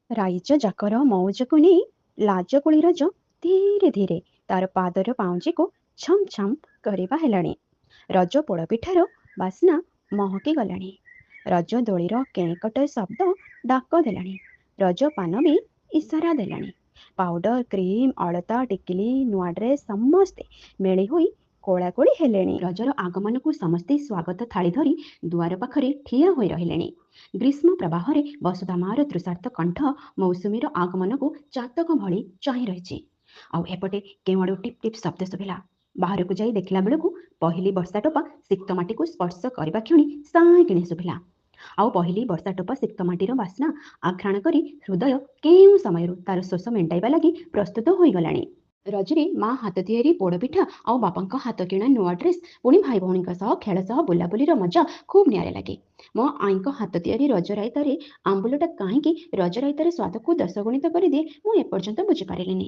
ରାଇଜ ଯାକର ମଉଜକୁ ନେଇ ଲାଜକୁଳୀ ରଜ ଧୀରେ ଧୀରେ ତାର ପାଦର ପାଉଁଜିକୁ ଛମ୍ ଛମ୍ କରିବା ହେଲାଣି। ରଜ ପୋଡ଼ପିଠାର ବାସ୍ନା ମହକି ଗଲାଣି। ରଜ ଦୋଳିର କେଁକଟ ଶବ୍ଦ ଡାକ ଦେଲାଣି। ରଜ ପାନ ବି ଇସାରା ଦେଲାଣି। ପାଉଡର, କ୍ରିମ୍, ଅଳତା, ଟିକିଲି, ନୂଆ ଡ୍ରେସ୍ ସମସ୍ତେ ମେଳି ହୋଇ କୋଳାକୋଳି ହେଲେଣି। ରଜର ଆଗମନକୁ ସମସ୍ତେ ସ୍ୱାଗତ ଥାଳି ଧରି ଦୁଆର ପାଖରେ ଠିଆ ହୋଇ ରହିଲେଣି। ଗ୍ରୀଷ୍ମ ପ୍ରବାହରେ ବସୁଧା ମାଆର ତୃଷାର୍ତ୍ତ କଣ୍ଠ ମୌସୁମୀର ଆଗମନକୁ ଚାତକ ଭଳି ଚାହିଁ ରହିଛି। ଆଉ ଏପଟେ କେଉଁଆଡ଼ୁ ଟିପ୍ ଟିପ୍ ଶବ୍ଦ ଶୁଭିଲା। ବାହାରକୁ ଯାଇ ଦେଖିଲା ବେଳକୁ ପହିଲି ବର୍ଷା ଟୋପା ସିକ୍ତ ମାଟିକୁ ସ୍ପର୍ଶ କରିବା କ୍ଷଣି ସାଇଁ କିଣି ଶୁଭିଲା। ଆଉ ପହିଲି ବର୍ଷା ଟୋପା ସିକ୍ତ ମାଟିର ବାସ୍ନା ଆଘ୍ରାଣ କରି ହୃଦୟ କେଉଁ ସମୟରୁ ତାର ଶୋଷ ମେଣ୍ଟାଇବା ଲାଗି ପ୍ରସ୍ତୁତ ହୋଇଗଲାଣି। ରଜରେ ମା ହାତ ତିଆରି ପୋଡ଼ପିଠା ଆଉ ବାପାଙ୍କ ହାତ କିଣା ନୂଆ ଡ୍ରେସ୍, ପୁଣି ଭାଇ ଭଉଣୀଙ୍କ ସହ ଖେଳ ସହ ବୁଲାବୁଲିର ମଜା ଖୁବ୍ ନିଆରା ଲାଗେ। ମୋ ଆଈଙ୍କ ହାତ ତିଆରି ରଜ ରାଇତାରେ ଆମ୍ବୁଲଟା କାହିଁକି ରଜ ରାଇତାର ସ୍ୱାଦକୁ ଦଶଗୁଣିତ କରିଦିଏ, ମୁଁ ଏପର୍ଯ୍ୟନ୍ତ ବୁଝିପାରିଲିନି।